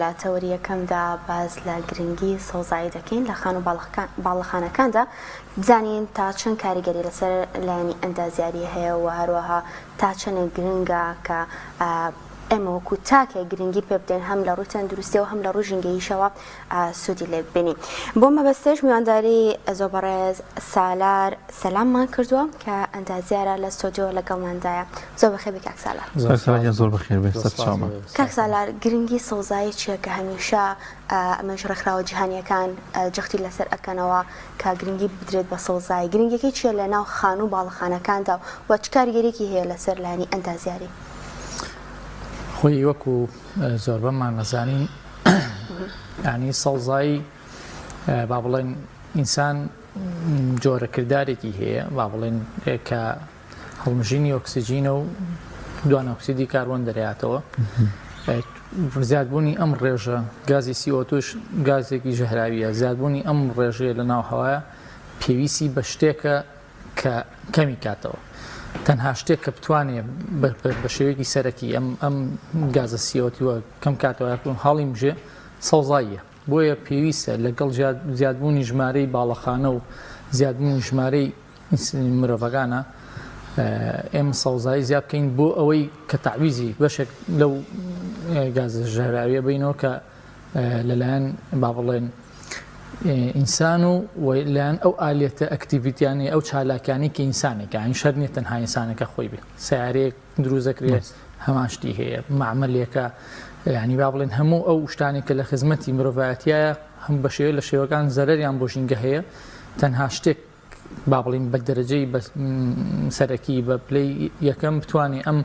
لە تەوەری یەکەمدا باس لە گرنگی سەوزایی دەکەین لە خان و باڵەخانەکاندا بزانین تا چەند کاریگەری لەسەر لایەنی ئەندازیاری هەیە و هەروەها تا چەندێک گرنگە کە ئێمە وەکو تاکێک گرنگی پێ بدەین هەم لە ڕووی تەندروستیەوە هەم لە ڕووی ژینگەییشەوە سوودی لێ ببینین. بۆ مەبەستەش میوانداری زۆر بەڕێز سالار سەلاممان کردووە کە ئەندازیارە لە ستۆدیۆ لەگەڵماندایە. زۆر بەخێر بێی کاک سالار. کاک سالار گیان زۆر بەخێر بێی سەرچاومان. کاک سالار گرنگی سەوزایی چییە کە هەمیشە ئەمەش ڕێکخراوە جیهانییەکان جەختی لەسەر ئەکەنەوە کە گرنگی بدرێت بە سەوزایی گرنگیەکەی چییە لە ناو خانوو و باڵەخانەکاندا و چ کاریگەریەکی هەیە لەسەر لایەنی ئەندازیاری؟ خۆی وەکو زۆربەمان ئەزانین یانی سەوزایی با بڵێن ئینسان جۆرە کردارێکی هەیە با بڵێن کە هەڵمژینی ئۆکسجینە و دوانۆکسیدی کاربۆن دەراتەوە زیادبوونی ئەم ڕێژە گازی CO2 ش گازێکی ژەهراویە زیادبوونی ئەم ڕێژەیە لە ناو هەوایە پێویستی بە شتێکە کە کەمی کاتەوە تەنها شتێک کە بتوانێ بە شێوەیەکی سەرەکی ئەم ئەم گازە CO2 ە کەم کاتەوە یاخود هەڵی مژێ سەوزاییە بۆیە پێویستە لەگەڵ زیادبوونی ژمارەی باڵەخانە و زیادبوونی ژمارەی مرۆڤەکانە ئێمە سەوزایی زیاد بکەین بۆ ئەوەی کە تعویزی بەشێک لەو گازە ژەهراویە بینەوە کە لەلایەن با بڵێن ئینسان و لایەن ئەو ئالیەتە activity یانەی ئەو چالاکیانی کە ئینسانێکە ئەین شەر نیە تەنها ئینسانەکە خۆی بێ سیارەیەک دروست دەکرێت هەمان شتی هەیە معمەلێکە ینی با بڵێن هەموو ئەو شتانێک کە لە خزمەتی مرۆڤایەتیایە هەم بە شێوە لە شێوەکان زەرەریان بۆ ژینگە هەیە تەنها شتێک با بڵین بە دەرەجەی بە سەرەکی بە پلەی یەکەم بتوانێ ئەم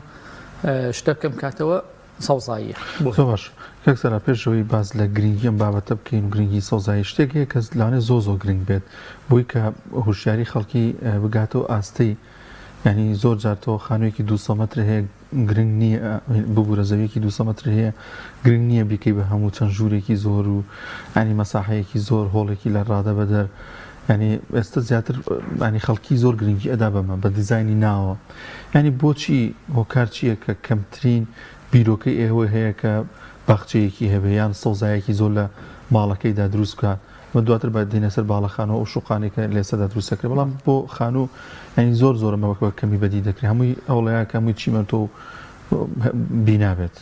شتە کەم کاتەوە سەوزاییە. زۆر باش کاک سارا پێش ئەوەی باس لە گرنگی ئەم بابەتە بکەین و گرنگی سەوزایی شتێک هەیە کە لەوانەیە زۆر زۆر گرنگ بێت بۆی کە هۆشیاری خەڵکی بگاتەوە ئاستەی یعنی زۆر جار تۆ خانوویەکی 200 مەتر هەیە گرنگ نییە ببوورە زەویەکی 200 مەتر هەیە گرنگ نییە بیکەی بە هەموو چەند ژوورێکی زۆر و ینی مەساحەیەکی زۆر هۆڵێکی لە ڕادە بەدەر ینی ئێستا زیاتر ینی خەڵکی زۆر گرنگی ئەدا بەمە بە دیزایانی ناوە یانی بۆچی هۆکار چییە کە کەمترین بیرۆکەی ئێوەی هەیە کە باخچەیەکی هەبێ یان سەوزایەکی زۆر لە ماڵەکەیدا دروست بکات و دواتر بە دێنە سەر باڵەخانەوە ئەو شوقانەی کە لێسەدا دروست دەکرێت بەڵام بۆ خانوو یانی زۆر زۆرە بە کەمی بەدی دەکرێت هەمووی ئەوڵەیە کە هەمووی چیمەنتۆ و بینا بێت.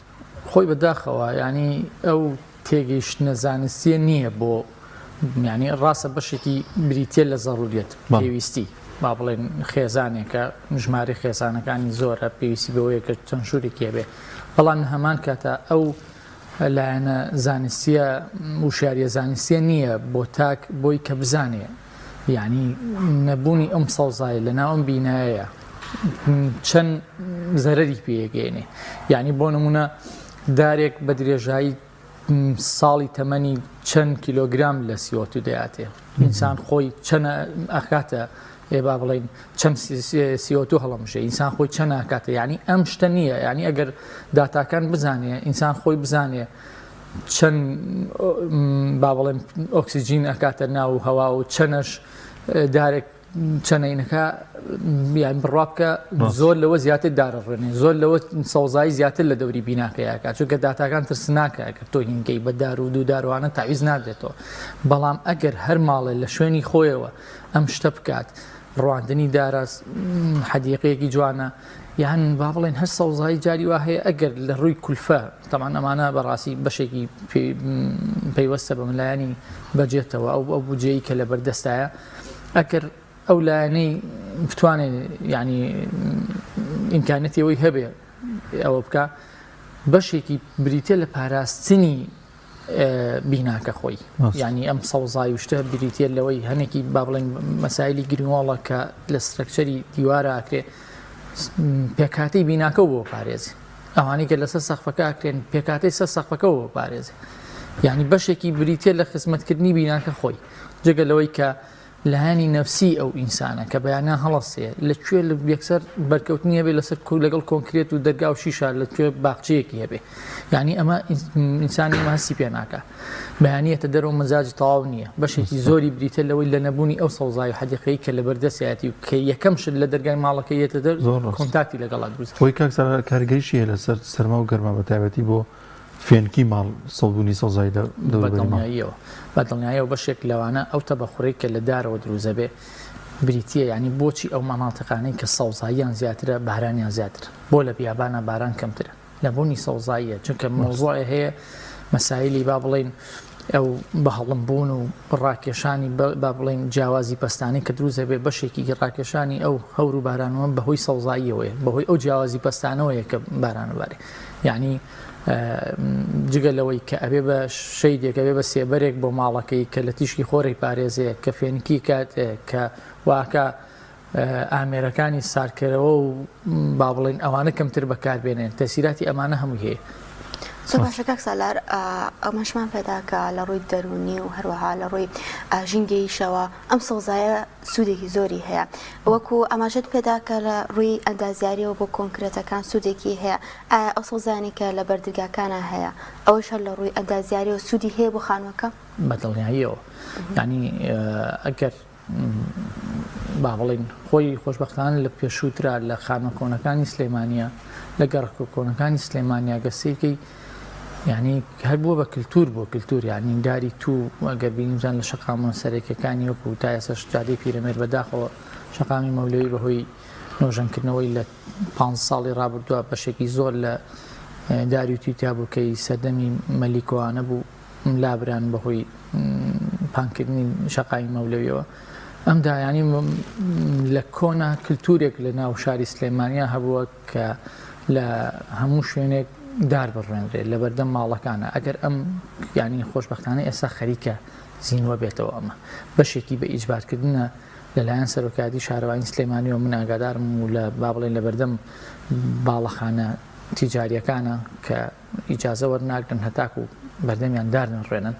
خۆی بەداخەوە یانی ئەو تێگەیشتنە زانستیە نییە بۆ یانی ڕاستە بەشێکی بریتە لە زەڕوریەت پێویستی با بڵێن خێزانێکە ژمارەی خێزانەکانی زۆرە پێویستی بەوەیە کە چەند ژوورێکی هەبێ بەڵام لە هەمان کاتا ئەو لایەنە زانستیە وشیاریە زانستیە نییە بۆ تاک بۆی کە بزانێ یعنی نەبوونی ئەم سەوزایە لە ناو ئەم بینایەیە چەند زەرەری پێگەێنێ یعنی بۆ نمونە دارێک بە درێژایی ساڵی تەمەنی چەند کیلۆگرام لە CO2 دەیاتێ ئینسان خۆی چەند ئەکاتە ئێ با بڵین چەند CO2 هەڵەمژێ ئینسان خۆی چەند ناکاتە یعنی ئەم شتە نییە یعنی ئەگەر داتاکان بزانێ ئینسان خۆی بزانێ چەند با بڵێن ئۆکسسیجین ئەکاتە ناو هەوا و چەنەش دارێک چەنەینەکە یان بڕوا بکە زۆر لەوە زیاتر دارەڕێنێ زۆر لەوە سەوزایی زیاتر لە دەوری بیناکەیەکە چونکە داتاکان ترسناکە ئەگەر تۆ هینکەی بە دار و دوو داروانە تاویز نادرێتەوە بەڵام ئەگەر هەر ماڵێ لە شوێنی خۆیەوە ئەم شتە بکات ڕواندنی دارە حەدیقەیەکی جوانە یان با بڵێن هەر سەوزایی جاری وا هەیە ئەگەر لە ڕووی کولفە تەمان ئەمانە بەڕاستی بەشێکی پەیوەستە بە ملایانی بەجێتەوە ئەو ئەو بودجەیە کە لە بەردەستایە ئەگەر ئەو لایەنەی بتوانێت ینی ئیمکانەتی ئەوەی هەبێ ئەوە بکە بەشێکی بریتە لە پاراستنی بیناکە خۆی ینی ئەم سەوزای و شتە بریتە لەوەی هەنێکی با بڵێن مەسایلی green wall ە کە لە structure ی دیوارە ئاکرێ پێکاتی بیناکە بۆ پارێزی ئەوانەی کە لەسەر سەقفەکە ئەکرێن پێکاتەی سەر سەقفەکە بۆ پارێزێ یعنی بەشێکی بریتە لە خزمەتکردنی بیناکە خۆی جگە لەوەی کە لایەنی نەفسی ئەو ئینسانە کە بەیانیان هەڵەسێ لە کوێ لە یەکسەر بەرکەوتنی هەبێ لەسەر کو لەگەڵ کۆنکرێت و دەرگا و شیشە لە کوێ باخچەیەکی هەبێ یعنی ئەمە ئینسانی ئەمە هەستی پێ ناکا بەیانیەتە دەرەوە مەزاجی تەواو نییە بەشێکی زۆری بریتە لەوەی لە نەبوونی ئەو سەوزایی و حەدیقەی کە لەبەردەستیەتی و کە یەکەم شت لە دەرگای ماڵەکە یەتە دەر زۆر ڕاست. contact ی لەگەڵا دروست خۆی کاک سارا کاریگەریشی هەیە لەسەر سەرما و گەرما بە تایبەتی بۆ. فێنکی ماڵ سەوبوونی سەوزایی لە دەوروبەری ماڵ. بەدڵنیاییەوە بەدڵنیاییەوە بەشێک لەوانە ئەو تەبەخورەی کە لە دارەوە دروست دەبێ بریتییە یانی بۆچی ئەو مەناتیقانەی کە سەوزاییان زیاترە بارانیان زیاترە بۆ لە بیابانا باران کەمترە نەبوونی سەوزاییە چونکە مەوزوعێ هەیە مەسایلی با بڵێین ئەو بەهەڵم بوون و ڕاکێشانی با بڵێین جیاوازی پەستانی کە دروست دەبێت بەشێکی ڕاکێشانی ئەو هەور و بارانەوە بەهۆی سەوزاییەوەیە بەهۆی ئەو جیاوازی پەستانەوەیە کە باران بارێ یعنی جگە لەوەی کە ئەبێ بە شەیدێک ئەبێ بە سێبەرێک بۆ ماڵەکەی کە لە تیشکی خۆرەی پارێزێ کە فێنکی کات کە واکە ئامێرەکانی ساردکەرەوە و با بڵێین ئەوانە کەمتر بەکاربێنێن تەسیراتی ئەمانە هەمووی هەیە. زۆر باشە کاک سالار ئەمەشمان پێدا کە لە ڕووی دەروونی و هەروەها لە ڕووی ژینگەیشەوە ئەم سەوزایە سوودێکی زۆری هەیە وەکو ئاماژەت پێدا کە لە ڕووی ئەندازیاریەوە بۆ کۆنکرێتەکان سوودێکی هەیە ئایا ئەو سەوزانی کە لە بەردرگاکانە هەیە ئەوەش هەر لە ڕووی ئەندازیاریەوە سوودی هەیە بۆ خانووەکە؟ بە دڵنیاییەوە یانی ئەگەر با بڵێین خۆی خۆشبەختانە لە پێشووترا لە خانووە کۆنەکانی سلێمانە لە گەڕەکە کۆنەکانی سلێمانیا گە سیرکەی یعنی هەر بووە بە کللتور بۆ کللتور یعنی داری تو ئەگەر بینیزان لە شەقامە سەرەکیەکانی وەکو تا ئێسش جادەی پیرەمێر بەداخەوە شەقامی مەولەوی بەهۆی نۆژەنکردنەوەی لە پ ساڵی ڕابردووە بەشێکی زۆر لە داری و توی تیا بوو کەی سەردەمی مەلیکۆوانە بوو لابران بەهۆی پانکردنی شەقامی مەولەویەوە ئەم دایانی لە کۆنا کللتورێک لە ناو شاری سلێمانیا هەبووە کە لە هەموو شوێنێک دار بڕێنرێت لە بەردەم ماڵەکانە ئەگەر ئەم ینی خۆشببختانە ئێستا خەریکە زیینوە بێتەوە ئەمە بەشێکی بە ئیجبارکردنە لەلایەن سەرۆکایەتی شارەوانی سلێمانیەوە من ئاگادارم و لە با بڵێن لە بەردەم باڵەخانە تیجاریەکانە کە ئیجازە وەرناگرن هەتاکو بەردەمیان دار نەڕوێنن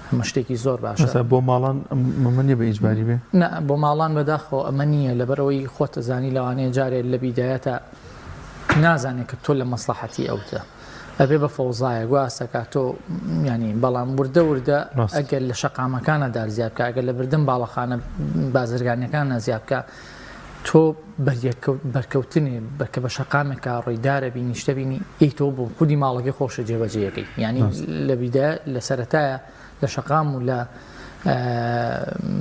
ئەمە شتێکی زۆر باشە. مەسەلەن بۆ ماڵان ئەمە نیە بە ئیجباری بێ؟ نا بۆ ماڵان بەداخەوە ئەمە نییە لەبەرئەوەی خۆت ئەزانی لەوانەیە جارێ لە بیدایەتا نازانێ کە تۆ لە مەسڵەحەتی ئەوتە ئەبێ بە فەوزایە گواستەکە تۆ ینی بەڵام وردە وردە ئەگەر لە شەقامەکانە دار زیاد بکە ئەگەر لە بردن باڵەخانە بازرگانەکانە زیاد بکە تۆ بەرکەوتنێ کە بە شەقامێکا ڕۆی دارە بینی شتە بینی ئی تۆ بۆ خودی ماڵەکەی خۆشە جێبەجێیەکەی یعنی لە بیدە لە سەرەتایە لە شەقام و لە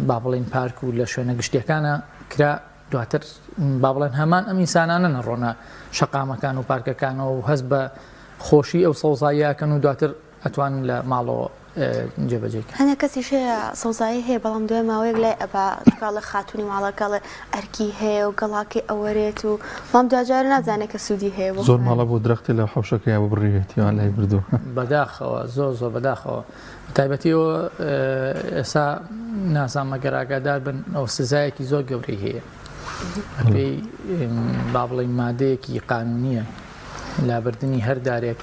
با بڵێن پارک و لە شوێنە گشتیەکانە کرا دواتر با بڵێن هەمان ئەم ئینسانانە نەڕۆنە شەقامەکان و پارکەکانەوە و هەست بە خۆشی ئەو سەوزاییەکەن و دواتر ئەتوانن لە ماڵەوە جێبەجێی کەن. هەنێ کەسیش هەیە سەوزایی هەیە بەڵام دوای ماوەیەک لای ئەبا چونکە ئەڵێ خاتوونی ماڵەکە ئەڵێ ئەرکی هەیە و گەڵاکەی ئەوەرێت و بەڵام دواجار نازانێ کە سوودی هەیە بۆ زۆر ماڵە بۆ درەختێ لە حەوشەکەیا بۆ بڕیوێتی وان لای بردووە. بەداخەوە زۆر زۆر بەداخەوە بەتایبەتی ئەوە ئێستا نازانم ئەگەر ئاگادار بن ئەو سزایەکی زۆر گەورەی هەیە بەپێی با بڵێین مادەیەکی قانونیە لابردنی هەر دارێک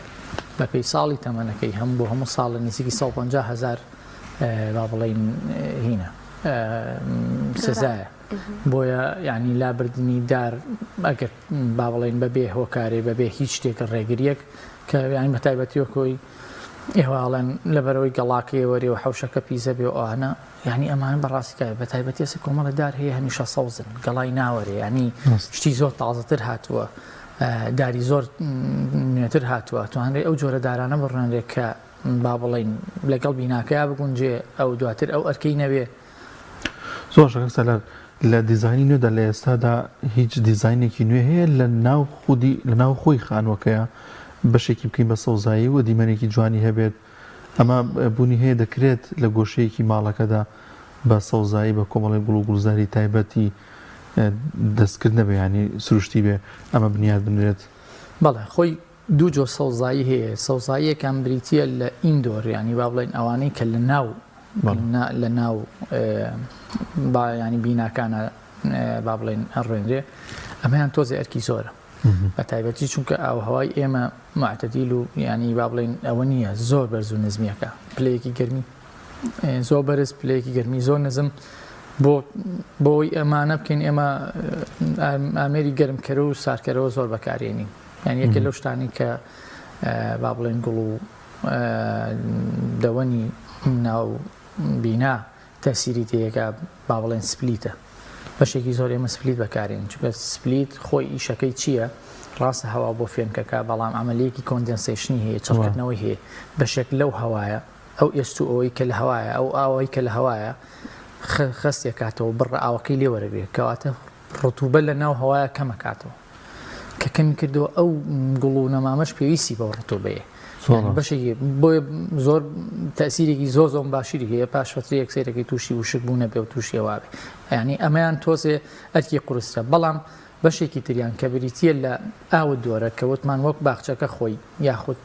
بەپێی ساڵی تەمەنەکەی هەم بۆ هەموو ساڵە نزیکی 150 هزار با بڵین هینە سزایە بۆیە ینی لابردنی دار ئەگەر با بڵین بەبێ هۆکارێ بەبێ هیچ شتێک ڕێگریەک کە ینی بە تایبەتی وەکۆی ئێواڵێن لەبەرەوەی گەڵاکەی وەرێ و حوشەکە پیزە بێ ئەوانە یانی ئەمانە بەڕاستی کاک بە تایبەتی ئێستا کۆمەڵە دار هەیە هەمیشە سەوزن گەڵای ناوەرێ ینی شتی زۆر تازەتر هاتووە داری زۆر نوێتر هاتووە توانرێ ئەو جۆرە دارانە بڕێنرێت کە با بڵین لەگەڵ بیناکەیا بگونجێ ئەو دواتر ئەو ئەرکەی نەوێ. زۆر شەکەک سەلار لە دیزاینی نوێدا لە ئێستادا هیچ دیزاینێکی نوێ هەیە لە ناو خودی لە ناو خۆی خانووەکەیە بەشێکی بکەین بە سەوزایی و دیمەنێکی جوانی هەبێت ئەمە بوونی هەیە دەکرێت لە گۆشەیەکی ماڵەکەدا بە سەوزایی بە کۆمەڵێک گوڵ و گوڵزاری تایبەتی دەستکرد نەبێ یانی سروشتی بێ ئەمە بنیات بنرێت؟ بەڵێ خۆی دوو جۆر سەوزایی هەیە سەوزاییەکان بریتییە لە indoor یانی با بڵێین ئەوانەی کە لە ناو لە ناو با ینی بیناکانە با بڵێن ئەڕوێنرێ ئەمەیان تۆزێ ئەرکی زۆرە بە تایبەتی چونکە ئاوهەوای ئێمە معتدیل و ینی با بڵێن ئەوە نییە زۆر بەرز و نزمیەکە پلەیەکی گەرمی زۆر بەرز پلەیەکی گەرمی زۆر نزم بۆ بۆی ئەمانە بکەین ئێمە ئامێری گەرمکەرە و سارکەرەوە زۆر بەکارێنین یان یەکە لەو شتانی کە با بڵێن گوڵ و دەوەنی ناو بینا تەسیری تێیەکا با بڵێن split ە بەشێکی زۆر ئێمە split بەکارێن چونکە split خۆی ئیشەکەی چییە؟ ڕاستە هەوا بۆ فێنکەکە بەڵام عەمەلیەکی condensation ی هەیە چڕکردنەوەی هەیە بەشێک لەو هەوایە ئەو ئێست و ئەوەی کە لە هەوایە ئەو ئاوەی کە لە هەوایە خەستێکاتەوە بڕە ئاوەکەی لێ وەرەگرێت کەواتە ڕتوبە لە ناو هەوایە کەمەکاتەوە کە کەمی کردەوە ئەو گوڵ و نەمامەش پێویستی بەو ڕتوبەیە بەشێکی بۆیە زۆر تەسیرێکی زۆر زۆر باشیری هەیە پاش فترەیەک سەیرەکەی تووشی وشک بوو نەبێ و تووشی ئەوە بێ یعنی ئەمەیان تۆزێ ئەرکی قورسترە بەڵام بەشێکی تریان کە بریتییە لە ئاوت دۆرە کە وتمان وەک باخچەکە خۆی یاخود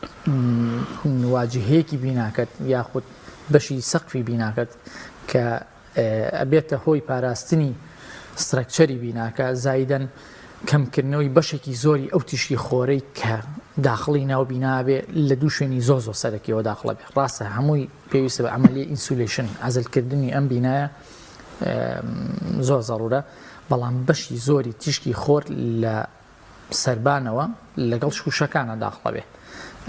واجهەیەکی بیناکەت یاخود بەشی سەقفی بیناکەت کە ئەبێتە هۆی پاراستنی structure ی بیناکە زایدەن کەمکردنەوەی بەشێکی زۆری ئەو تیشکی خۆرەی کە داخڵی ناو بینا بێ لە دوو شوێنی زۆر زۆر سەرەکیەوە داخڵە بێ ڕاستە هەمووی پێویستە بە عملیە insulation عزلکردنی ئەم بینایە زۆر زەڕورە بەڵام بەشی زۆری تیشکی خۆر لە سەربانەوە لەگەڵ شوشەکانە داخڵە بێ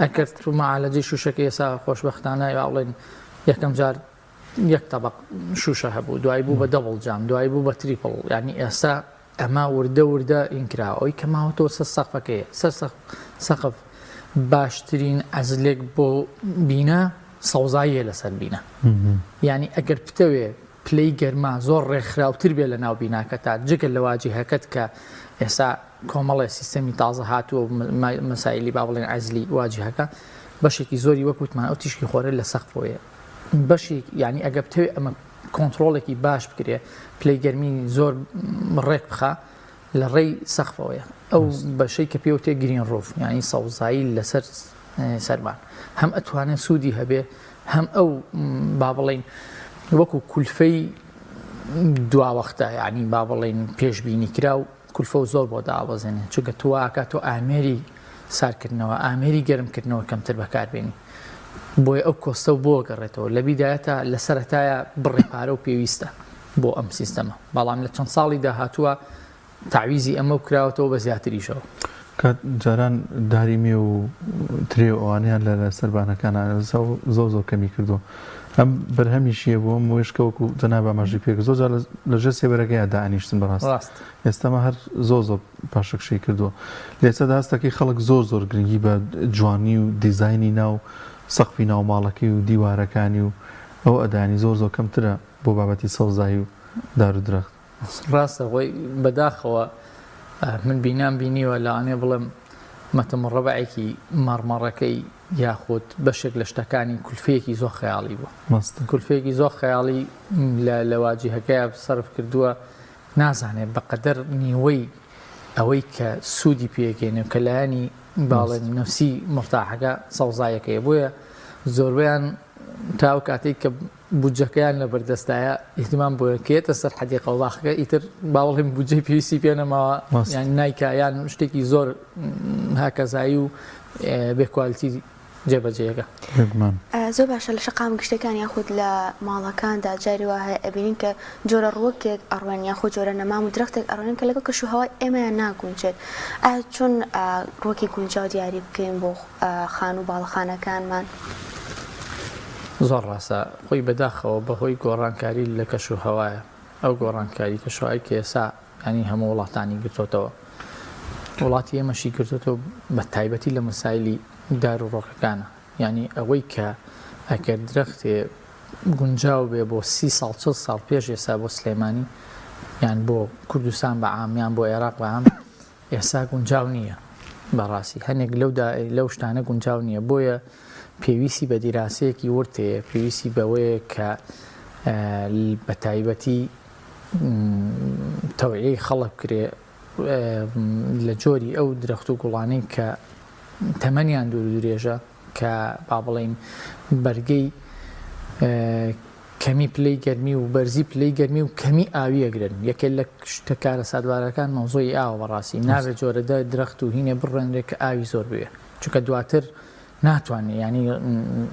ئەگەر تو معالەجەی شوشەکە ئێسا خۆشبەختانە یا بڵێن یەکەم جار یەک تەبق شوشە هەبوو دوای بوو بە double جام دوای بوو بە triple یعنی ئێستا ئەمە وردە وردە ئینکراوە ئەوی کە ماوەتەوە سەر سەقفەکەیە سەر سەقف باشترین عەزلێک بۆ بینا سەوزاییە لەسەر بینا یعنی ئەگەر بتەوێ پلەی گەرما زۆر ڕێکخراوتر بێ لە ناو بیناکەتا جگە لە واجیهەکەت کە ئێستا کۆمەڵێ سیستەمی تازە هاتووە و مەسایلی با بڵێن عەزلی واجیهەکە بەشێکی زۆری وەک وتمان ئەو تیشکی خۆرە لە سەقفەوەیە بەشێک یعنی ئەگە بتەوێ ئەمە کۆنتڕۆڵێکی باش بکرێ پلەی گەرمی زۆر ڕێک بخا لە ڕێی سەقفەوەیە ئەو بەشەی کە پێوتێ green roof یعنی سەوزایی لەسەر سەربان هەم ئەتوانێت سوودی هەبێ هەم ئەو با بڵین وەکو کولفەی دواوەختە یعنی با بڵین پێشبینی کرا و کولفە و زۆر بۆ دابەزێنێ چونکە تواکە تۆ ئامێری سارکردنەوە ئامێری گەرمکردنەوە کەمتر بەکاربێنی بۆیە ئەو cost ە و بۆ گەڕێتەوە لە بیدایەتە لە سەرەتایە بڕی پارە و پێویستە بۆ ئەم سیستەمە بەڵام لە چەند ساڵی داهاتووە تەعویزی ئەمە و کراوەتەوە بە زیاتریشەوە. کات جاران داری مێو و ترێ و ئەوانەیان لە لە سەربانەکان ئێستا زۆر زۆر کەمی کردووە ئەم بەرهەمیشی هەبوو ئەم وێشکە وەکو جەناب ئاماژەی پێ کرد زۆر جار لە ژێر سێبەرەکەیا دائەنیشتن بەڕاست ڕاست. ئێستا مە هەر زۆر زۆر پاشەکشەی کردووە لە ئێستادا هەستەکەی خەڵک زۆر زۆر گرنگی بە جوانی و دیزاینی ناو سەقفی ناو ماڵەکەی و دیوارەکانی و ئەوە ئەدانی زۆر زۆر کەمترە بۆ بابەتی سەوزایی و دار و درەخت. ڕاستە خۆی بەداخەوە من بینام بینیوە لەوانەیە بڵێم مەتە مڕەبعێکی مەڕمەڕەکەی یاخود بەشێک لە شتەکانی کولفەیەکی زۆر خەیاڵی بوو کولفەیەکی زۆر خەیاڵی لە لە واجیهەکەی سەرف کردووە نازانێت بەقەدەر نیوەی ئەوەی کە سوودی پێگەێنێ و کە لایەنی باڵێن نفسی مرتاحەکە سەوزایەکەیە بۆیە زۆربیان تا ئەو کاتێک کە بودجەکەیان لەبەردەستایە ئیهتیمام بۆیە کە یەتە سەر حەدیقە و باخەکە ئیتر با بڵێم بودجەی پێویستی پێ نەماوە یان نایکا یان شتێکی زۆر هاکەزایی و بێ quality جێبەجێیەکە. بێگومان. زۆر باشە لە شەقامە گشتیەکان یاخود لە ماڵەکاندا جاری وا هەیە ئەبینین کە جۆرە ڕووەکێک ئەڕوێن یاخود جۆرە نەمام و درەختێک ئەڕوێنن کە لەگەڵ کەش و هەوای ئێمەیان ناگونجێت ئایا چۆن ڕووەکی گونجاو دیاری بکەین بۆ خانوو و باڵەخانەکانمان. زۆر ڕاستە خۆی بەداخەوە بەهۆی گۆڕانکاری لە کەش و هەوایە ئەو گۆڕانکاری کەشوهەوای کە ئێسا ینی هەموو وڵاتانی گرتۆتەوە وڵاتی ئێمەشی گرتۆتەوە بە تایبەتی لە مەسایلی دار و ڕۆکەکانە یعنی ئەوەی کە ئەگەر درەختێ گونجاو بێ بۆ سی ساڵ چڵ ساڵ پێش ئێستا بۆ سلێمانی یان بۆ کوردستان بە عام یان بۆ عێراق بە عام ئێستا گونجاو نییە بەڕاستی هەنێک لەو لەو شتانە گونجاو نییە بۆیە پێویستی بە دیراسەیەکی ورد هەیە پێویستی بەوەیە کە بە تایبەتی تەوعیەی خەڵک بکرێ لە جۆری ئەو درەخت و گوڵانەی کە تەمەنیان دوور درێژە کە با بڵێین بەرگەی کەمی پلەی گەرمی و بەرزی پلەی گەرمی و کەمی ئاوی ئەگرن یەکێ لە شتە کارەساتبارەکان مەوزوعی ئاوە بەڕاستی نابێت جۆرە درەخت و هینێ بڕێنرێت کە ئاوی زۆر بوێ چونکە دواتر ناتوانێت ینی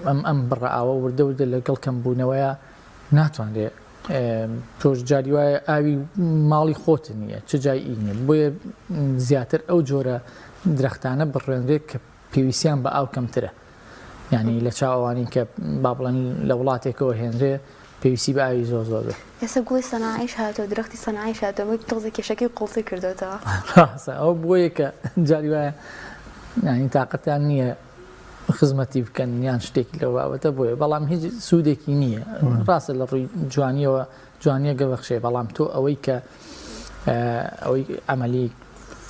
ئەم ئەم بڕە ئاوە وردە وردە لەگەڵ کەم بوونەوەیە ناتوانرێت تۆش جاری وایە ئاوی ماڵی خۆت نییە چ جای ئی نییە بۆیە زیاتر ئەو جۆرە درەختانە بڕێنرێت کە پێویستیان بە ئاو کەمترە یانی لە چاو ئەوانەی کە با بڵێن لە وڵاتێکەوە هێنرێ پێویستی بە ئاوی زۆر زۆر بێ. ئێستا گوڵی سەناعیش هاتووە درەختی سەناعیش هاتووە ئەمە تۆزێ کێشەکەی قوڵتر کردۆتەوە. ڕاستە ئەوە بۆیە کە جاری وایە یانی تاقەتیان نییە خزمەتی بکەن یان شتێکی لەو بابەتە بۆیە بەڵام هیچ سوودێکی نییە ڕاستە لە ڕووی جوانیەوە جوانیە گەبەخشێ بەڵام تۆ ئەوەی کە ئەوەی ئەمەلی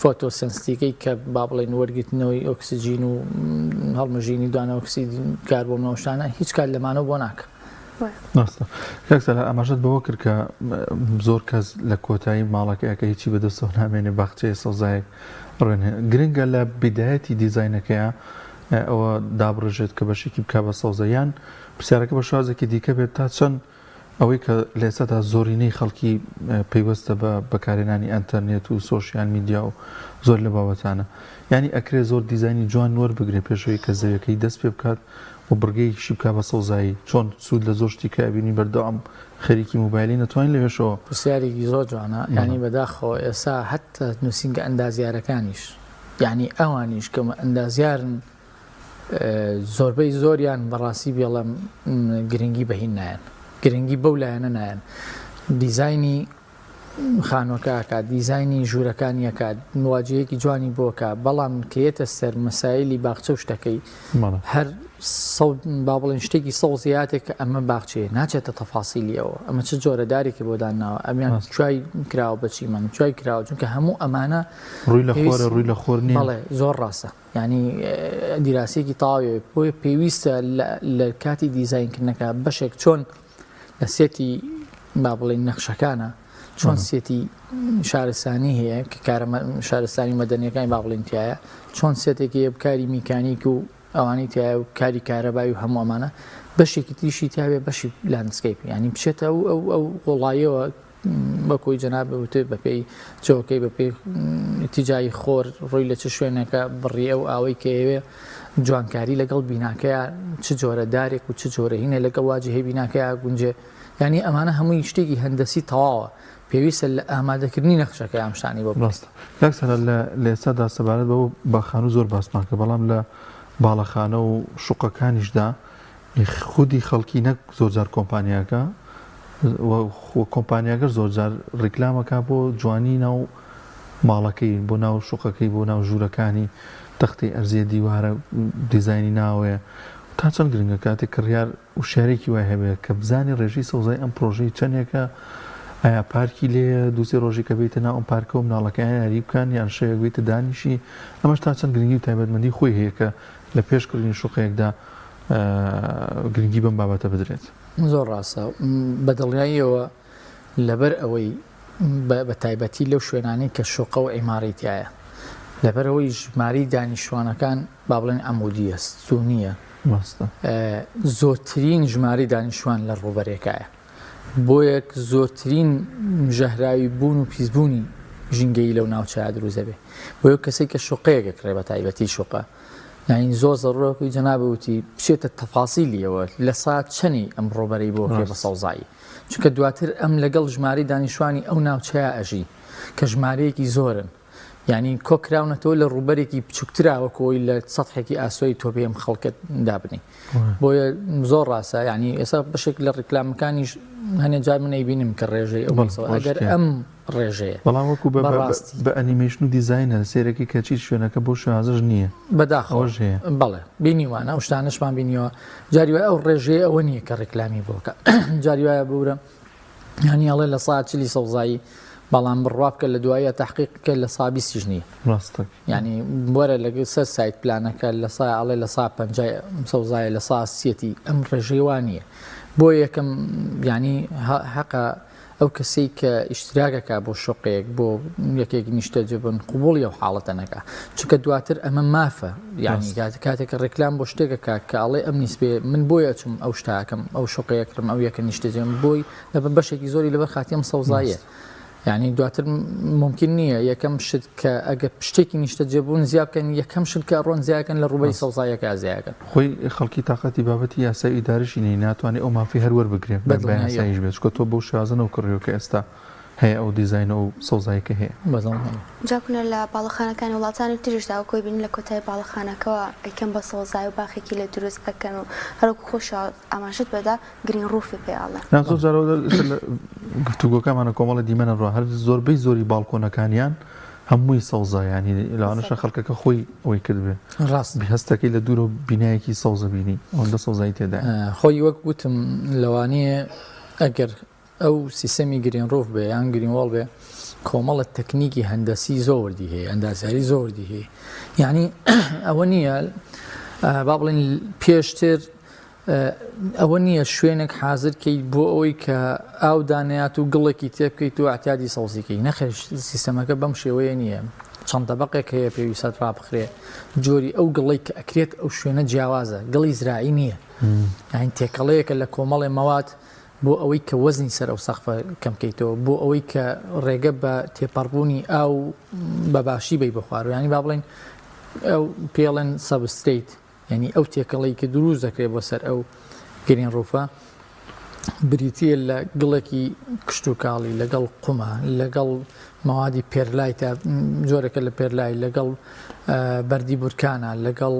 فۆتۆسنسیکەی کە با بڵێن وەرگرتنەوەی ئۆکسجین و هەڵمژینی دوانە ئۆکسید کاربۆن و شتانە هیچ کات لەمانەوە بۆ ناکە. ڕاستە کاک سالار ئاماژەت بەوە کرد کە زۆر کەس لە کۆتایی ماڵەکەی کە هیچی بەدەستەوە نامێنێ باخچەیە سەوزایەک ڕێن گرنگە لە بیدایەتی دیزاینەکەیە ئەوە دابڕێژێت کە بەشێکی بک بە سەوزە یان پرسیارەکە بە شازێکی دیکە بێت تا چەند ئەوەی کە لە ئێستادا زۆرینەی خەڵکی پەیوەستە بە بەکارهێنانی ئەنتەرنێت و سۆشیال میدیا و زۆر لە بابەتانە یانی ئەکرێ زۆر دیزاینی جوان وەربگرێ پێشەوەی کە زەویەکەی دەست پێ بکات و بڕگەیەکیشی بکا بە سەوزایی چۆن سوود لە زۆر شتی کە ئەبینی بەردەوام خەریکی مۆبایلی نەتوانین لەوێشەوە پرسیارێکی زۆر جوانە یانی بەداخەوە ئێستا حەتتا نووسینگە ئەندازیارەکانیش یانی ئەوانیش کە ئەندازیارن زۆربەی زۆریان بەڕاستی بێڵم گرنگی بە هین نایەن گرنگی بەو لایەنە نایەن دیزایانی خانوەکە ئەکات دیزایانی ژوورەکانی ئەکات مواجهەیەکی جوانی بۆکە بەڵام کە یەتە سەر مەسایلی باخچە و شتەکەی هەر با بڵێن شتێکی سەوزیاتێک کە ئەمە باخچەیە ناچێتە تەفاسیلی ئەوە ئەمە چ جۆرە دارێکی بۆ داناوە ئەمیان چوای کراوە بەچی من چوای کراوە چونکە هەموو ئەمانە ڕووی لە خۆرە ڕووی لە خۆر نییە بەڵێ زۆر ڕاستە یانی دیراسەیەکی تەواوی بۆیە پێویستە لە کاتی دیزاینکردنەکە بەشێک چۆن لە سێتی با بڵێین نەخشەکانە چۆن سێتی شارستانی هەیە کە کارە شارستانی مەدەنیەکانی با بڵێین تایە چۆن سێتێکی هەیە کاری میکانیک و ئەوانەی تایە و کاری کارەبای و هەموو ئەمانە بەشێکی تریشی تیاوێ بەشی landscape ینی بچێتە ئەو ئەو ئەو قوڵاییەوە وەکوی جەنابت وتت بەپێی جۆکەی بەپێی ئیتیجاهی خۆر ڕووی لە چ شوێنێکە بڕی ئەو ئاوەی کە ئەوێ جوانکاری لەگەڵ بیناکەیە چ جۆرە دارێک و چ جۆرە هینە لەگەڵ واجهەی بیناکەیا گونجێ یعنی ئەمانە هەمووی شتێکی هەندەسی تەواوە پێویستە لە ئامادەکردنی نەخشەکە ئەم شتانی بۆ ڕاستە کاک سەرا لە لە ئێستادا سەبارەت بەوە بە خانوو زۆر باسمان کرد بەڵام لە باڵەخانە و شوقەکانیشدا خودی خەڵکی نەک زۆرجار کۆمپانیاکە و کۆمپانیاکەش زۆرجار ڕیکلامەکە بۆ جوانی ناو ماڵەکەی بۆ ناو شوقەکەی بۆ ناو ژوورەکانی تەختی ئەرزیە دیوارە دیزاینی ناوەیە تا چەند گرنگە کاتێک کڕیار وشیارێکی وای هەبێت کە بزانێ ڕێژەی سەوزای ئەم پرۆژەی چەندێکە ئایا پارکی لێیە دووسێ ڕۆژی کە بیتە ناو ئەم پارکەوە مناڵەکەیان یاری بکەن یان شەوێک بیتە دانیشی ئەمەش تا چەند گرنگی و تایبەتمەندی خۆی هەیە کە لە پێش کڕینی شوقەیەکدا گرنگی بەم بابەتە بدرێت. زۆر ڕاستە بە دڵنیاییەوە لەبەر ئەوەی بە تایبەتی لەو شوێنانەی کە شوقە و عیمارەی تایە لەبەر ئەوەی ژمارەی دانیشتوانەکان با بڵێن عەمودیە ستونیە زۆرترین ژمارەی دانیشتوان لە ڕووبەرێکایە بۆیە زۆرترین ژەهراوی بوون و پیسبوونی ژینگەیی لەو ناوچەیە دروست دەبێ بۆیە کەسێک کە شوقەیەک ئەکڕێ بە تایبەتی شوقە یانی زۆر زەڕوورە وەکوی جەنابت وتی بچێتە تەفاسیلیەوە لە سات چەنی ئەم ڕووبەرەی بۆ کرێ بە سەوزایی چونکە دواتر ئەم لەگەڵ ژمارەی دانیشتوانی ئەو ناوچەیە ئەژی کە ژمارەیەکی زۆرن یعنی کۆکراونەتەوە لە ڕووبەرێکی بچووکترا وەکەوەی لە سەحێکی ئاسۆی تۆپی ئەم خەڵکە دابنی بۆیە زۆر ڕاستە یعنی ئێستا بەشێک لە ڕیکلامەکانیش هەنێ جار من ئەیبینم کە ڕێژەی ئەو ئەگەر ئەم ڕێژەیە. بەڵام وەکو بە بەڕاستی. بە ئەنیمەیشن و دیزاینە سەیرەکەی کە چیت شوێنەکە بەو شێوازەش نییە. بەداخەوە. ئەوەش هەیە. بەڵێ بینیومانە ئەو شتانەشمان بینیوە جاری وایە ئەو ڕێژەیە ئەوە نییە کە ڕیکلامی بۆ بکا جاری وایە بورە یانی ئەڵێ لە سا چلی سەوزایی بەڵام بڕوا بکە لە دوایە تحقیق کە لە سا بیستیش نییە. ڕاستە. یانی وەرە لە سەر site plan ەکە لە سا ئەڵێ لە سا پەنجای سەوزایە لە سا سیەتی ئەم ڕێژەی وا نییە بۆ یەکەم یانی هەقە ئەو کەسەی کە ئیشتراک ئەکا بۆ شوقەیەک بۆ یەکێک نیشتەجێ بن قبوڵی ئەو حاڵەتە نەکا چونکە دواتر ئەمە مافە یعنی کاتێک کە ڕێکلام بۆ شتێک ئەکا کە ئەڵێ ئەم نیسبێ من بۆی ئەچم ئەو شتاکەم ئەو شوقەیە کڕم ئەو یەکە نیشتەجێم بۆی لەبەر بەشێکی زۆری لەبەر خاتی ئەم سەوزاییە یعنی دواتر ممکن نییە یەکەم شت کە ئەگە شتێکی نیشتەجێ بوون زیا بکەن یەکەم شت کە ڕۆن زیاکەن لە ڕووبەری سەوزاییەکە زیاکەن. خۆی خەڵکی تاقەتی بابەتی یاسای ئیداریشی نیە ناتوانێ ئەو مافەی هەر وەربگرێ بە یاساییش بێت چونکە تۆ بەو شێوازە نەوکڕیوە کە ئێستا. هەیە ئەو دیزاینە و سەوزایی کە هەیە. بەدڵنیایی. جا کونە لە باڵەخانەکانی وڵاتانی تریشدا وەک ئەوەی بینی لە کۆتایی باڵەخانەکەوە ئەیکەن بە سەوزایی و باخێکی لێ دروست ئەکەن و هەروەکو خۆشا ئاماژەت پێدا green roof ی پێ ئەڵێن. نا زۆر جار لە گفتوگۆکەمانە کۆمەڵە دیمەنە ڕوا هەر زۆربەی زۆری باڵکۆنەکانیان هەمووی سەوزە یانی لەوانەشە خەڵکەکە خۆی ئەوەی کردبێ ڕاست هەستەکەی لە دوورەوە بینایەکی سەوزە بینی ئەوەندە سەوزایی تێدایە. خۆی وەک وتم لەوانەیە ئەگەر ئەو سیستەمی green roof بێ یان green wall بێ کۆمەڵە تەکنیکی هەندەسی زۆر وردی هەیە ئەندازیاری زۆر وردی هەیە یعنی ئەوە نییە با بڵێن پێشتر ئەوە نییە شوێنێک حاضر کەیت بۆ ئەوەی کە ئاو دانیات و گڵێکی تێ بکەیت و اعتیادی سەوزیکەی نەخێر سیستەمەکە بەم شێوەیە نییە چەند تەبقێک هەیە پێویستە ڕابخرێ جۆری ئەو گڵی کە ئەکرێت ئەو شوێنە جیاوازە گڵی زراعی نییە یعنی تێکەڵەیەکە لە کۆمەڵێ مەوات بۆ ئەوەی کە وەزنی سەر ئەو سەقفە کەم کەیتەوە، بۆ ئەوەی کە ڕێگە بە تێپەڕبوونی ئاو بە باشی بەی بە خوارەوە، یانی با بڵێین ئەو پێڵێن substrate، یانی ئەو تێکەڵەی کە دروست دەکرێت بۆ سەر ئەو green roof ە بریتییە لە گڵێکی کشتوکاڵی لەگەڵ قومە لەگەڵ مەوادی perlite ە جۆرێکە لە perlite لەگەڵ بەردی بورکانە لەگەڵ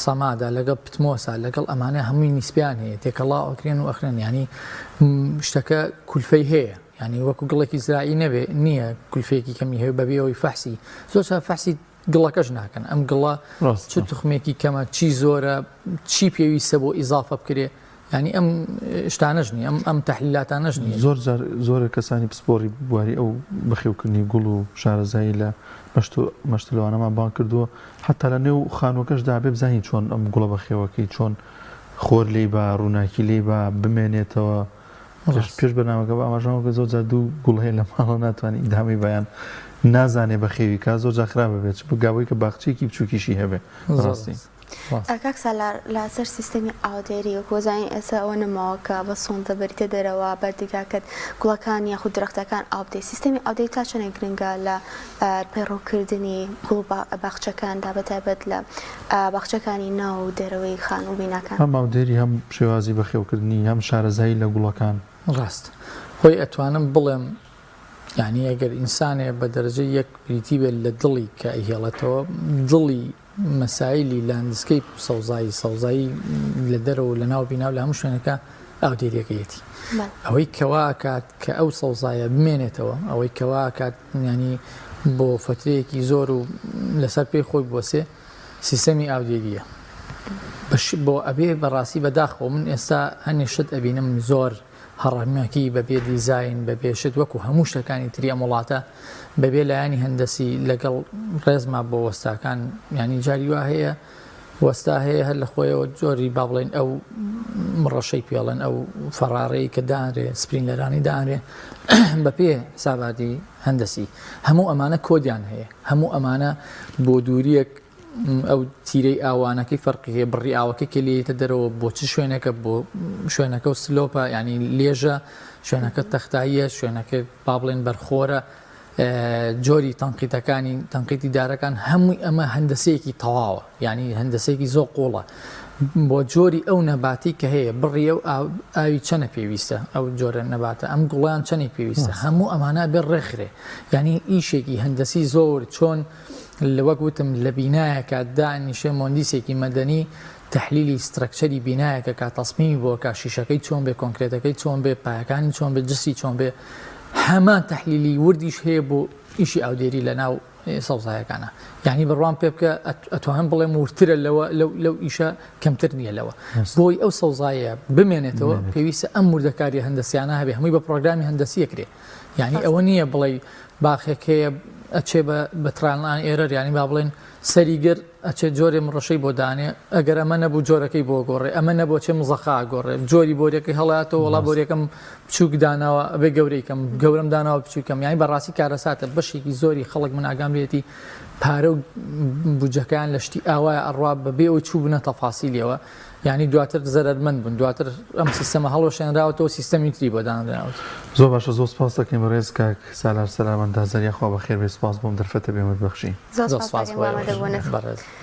سەمادە لەگەڵ پتمۆسە لەگەڵ ئەمانە هەمووی نیسبیان هەیە تێکەڵاو ئەکرێن و ئەخرێن ینی شتەکە کولفەی هەیە ینی وەکو گڵێکی زراعی نەبێ نییە کولفەیەکی کەمی هەیە بەبێ ئەوەی فەحسی زۆر جار فەحسی گڵەکەش ناکەن ئەم گڵە چ توخمێکی کەمە چی زۆرە چی پێویستە بۆ ئیزافە بکرێ یانی ئەم شتانەش نیە ئەم ئەم تەحلیلاتانەش نیە. زۆر جار زۆرێک کەسانی پسپۆڕی بواری ئەو بەخێوکردنی گوڵ و شارەزایی لە مەشت و مەشتەلەوانەمان بانگ کردووە حەتا لە نێو خانووەکەشدا بێ بزانین چۆن ئەم گوڵە بەخێوەکەی چۆن خۆر لێی با ڕووناکی لێی با بمێنێتەوە پێش پێش بەرنامەکە بە ئاماژەم کرد زۆر جار دوو گوڵ هەیە لە ماڵەوە ناتوانانی ئیدامەی بەیان نازانێ بەخێوی کا زۆر جار خراپە بێت چ بگاوەی کە باخچەیەکی بچووکیشی هەبێ ڕاستی. کاک سالار لەسەر سیستەمی ئاودێری وەکو ئەزانین ئێستا ئەوە نەماوە کە بە سۆندە بەریتە دەرەوە بەردیگاکەت گوڵەکان یاخود درەختەکان ئاو بدەیت سیستەمی ئاودێری تا چەندێک گرنگە لە پەیڕەوکردنی گوڵ و باخچەکاندا بە تایبەت لە باخچەکانی ناو و دەرەوەی خانوو و بیناکان؟ هەم ئاودێری هەم شێوازی بەخێوکردنی هەم شارەزایی لە گوڵەکان. ڕاست خۆی ئەتوانم بڵێم یانی ئەگەر ئینسانێ بە دەرەجەی یەک بریتی بێت لە دڵی کە ئەیهێڵێتەوە دڵی مەسایلی landscape و سەوزایی، سەوزایی لە دەرەوە و لە ناو بینا و لە هەموو شوێنەکە ئاودێریەکەیەتی. ئەوەی کەوا ئەکات کە ئەو سەوزایە بمێنێتەوە، ئەوەی کەوا ئەکات یانی بۆ فەترەیەکی زۆر و لەسەر پێی خۆی بوەسێ سیستەمی ئاودێریە. بۆ ئەبێ بەڕاستی بەداخەوە من ئێستا هەنێ شت ئەبینم زۆر هەڕەمەکی بەبێ دیزاین بەبێ شت وەکو هەموو شتەکانی تری ئەم وڵاتە بەبێ لایەنی هەندەسی لەگەڵ ڕێزما بۆ وەستاکان یانی جاری وا هەیە وەستا هەیە هەر لە خۆیەوە جۆری با بڵێن ئەو مڕەشەی پێڵێن ئەو فەڕارەی کە دانرێ sprinkler انی دانرێ بە پێ حساباتی هەندەسی هەموو ئەمانە کۆدیان هەیە هەموو ئەمانە بۆ دووریەک ئەو تیرەی ئاوانەکەی فەرقی هەیە بڕی ئاوەکەی کە لێیتە دەرەوە بۆ چ شوێنێکە بۆ شوێنەکە و slope ە ینی لێژە شوێنەکە تەختاییە شوێنەکە با بڵێن بەرخۆرە جۆری تەنقیتەکانی تەنقیتی دارەکان هەمووی ئەمە هەندەسەیەکی تەواوە یعنی هەندەسەیەکی زۆر قوڵە بۆ جۆری ئەو نەباتی کە هەیە بڕی ئەو ئاوی چەنە پێویستە ئەو جۆرە نەباتە ئەم گوڵیان چەنی پێویستە هەموو ئەمانە بێ ڕێکخرێ یعنی ئیشێکی هەندەسی زۆر چۆن وەک وتم لە بینایەکا دانیشێ مۆندیسێکی مەدەنی تەحلیلی structure ی بینایەکە کا تەسمیمی بۆ کا شیشەکەی چۆن بێ کۆنکرێتەکەی چۆن بێ پایەکانی چۆن بێ جسری چۆن بێ هەمان تەحلیلی وردیش هەیە بۆ ئیشی ئاودێری لە ناو سەوزایەکانە یعنی بڕوام پێ بکە ئەتوانم بڵێم وردترە لەوە لەو لەو ئیشە کەمتر نییە لەوە بۆی ئەو سەوزایە بمێنێتەوە پێویستە ئەم وردەکاری هەندەسیانە هەبێ هەمووی بە پرۆگرامی هەندەسیەکرێ یانی ئەوە نییە بڵێی باخێک هەیە ئەچێ بە trial and error یانی با بڵێن سەری گر ئەچێ جۆرێ مڕەشەی بۆ دانێ ئەگەر ئەمە نەبوو جۆرەکەی بۆ گۆڕێ ئەمە نەبوو چێ مزەخا گۆڕێ جۆری بۆریەکەی هەڵاتەوە وڵا بۆریەکەم بچووک داناوە ئەبێ گەورەی کەم گەورەم داناوە بچووکەم یانی بەڕاستی کارەساتە بەشێکی زۆری خەڵک من ئاگام لێتی پارە و بودجەکەیان لە شتی ئاوایە ئەڕوا بەبێ ئەوەی چووبنە تەفاسیلیەوە یانی دواتر زەرەرمەند بوون دواتر ئەم سیستەمە هەڵوەشێنراوەتەوە سیستەمی تری بۆ دانراوە. زۆر باشە زۆر سپاست دەکەین بەڕێز کاک سالار سەلام ئەندازیار یاخوا بەخێر بێی سپاس بۆ ئەم دەرفەتە بێمەت بەخشی. زۆر سپاس دەکەین بۆ ئامادەبوونت. بەڕێز.